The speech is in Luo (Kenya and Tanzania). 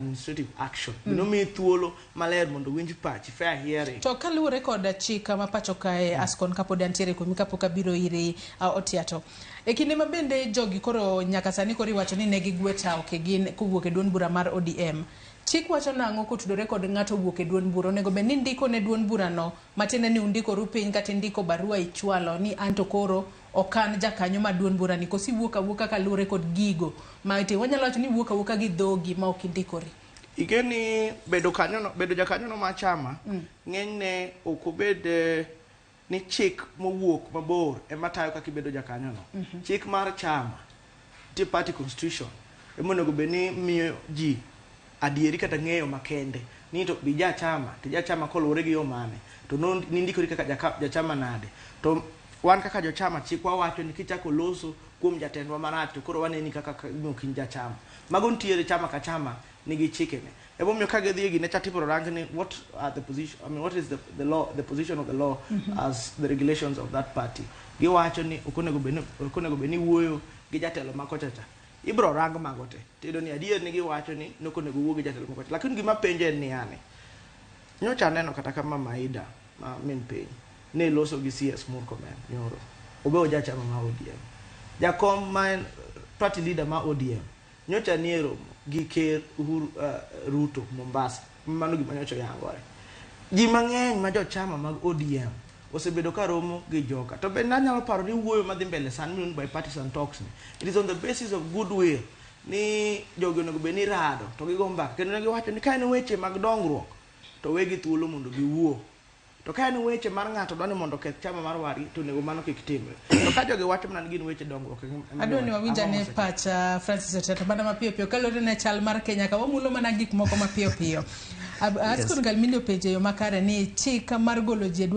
Administrative action bende omiyi thuolo maler mondo owinj pachi, fair hearing. To kaluwore kod chik ma pacho kae, Ascon, kapod antiere kuomi kapok abiro iri, Otiato. E kinde ma bende jogi koro nyaka sani koro iwacho ni ne gigwe tawo kigin kowuok e duond bura mar ODM. Chik wacho nang'o kotudore kod ng'ato wuok e duond bura? Onego bed ni ndiko ne duond burano matiende ni undikoru piny kata indiko barua ichwalo ni anto koro ok an jakanyo mar duond burani, koso iwuok awuoka kaluwore kod gigo ma itimo? Wanyalo wacho ni iwuok awuoka gi dhogi ma ok indikori. Ing'e ni bedo kanyono, bedo jakanyono mar chama ng'enyne ok obed ni chik mowuok mabor ema tayo kaka ibedo jakanyono. Chik mar chama, nitie party constitution, ema onego bed ni miyo ji adieri kata ng'eyo makende ni to bi ja chama to ja chama koluwore gi yo mane to nindikori kaka jachama nade. To wan kaka jochama chikwa wacho ni kichako loso kuom jatendwa marach to koro waneni kaka ok in jachama. Mago nitiere chama ka chama nigi chikene. Emomiyo ka gidhi e gine cha tibiro rang ni what are the position, I mean, what is the law, the position of the law as the regulations of that party. Giwacho ni ok onego bed ni ok onego bed ni wuoyo gi jatelo ma kocha cha. Ibiro rang mago te. Tiyudo ni adier ni giwacho ni nok onego wuo gi jatelo ma kocha. Lakini gima penjo en niya ni nyocha aneno kata ka Mama Aida ma min piny ne loso gi CS Murkomen nyoro. Obe oja chama ma ODM. Jakom ma en party leader ma ODM nyocha nie romo gi ker Uhuru Ruto Mombasa. Mano gima nyocha oyangore. Ji mang'eny ma jochama mag ODM osebedo ka romo gi joka. To bende anyalo paro ni wuoyo madhi mbele sani miluongo ni bipartisan talks ni. It is on the basis of goodwill ni jogi onego bed ni rado to gigo mbaka. Kendo ne giwacho ni ka en weche mag dongruok to wegi thuolo mondo giwuo. To ka en weche mar ng'ato dwa ni mondo oketh chama mar wadgi to onego mano kik timre. To ka jogi wacho mana ni gin weche dongruok ema Adwa ni giwacho. wawinj Ang'o ane mosekethore? pacha Francis Otiato mana mapiyo piyo kaluwore ne chal mar Kenya ka wamulo mana gik moko mapiyo piyo. Ascon Galmindi openjo e yo makare ni chik mar golo ji e duond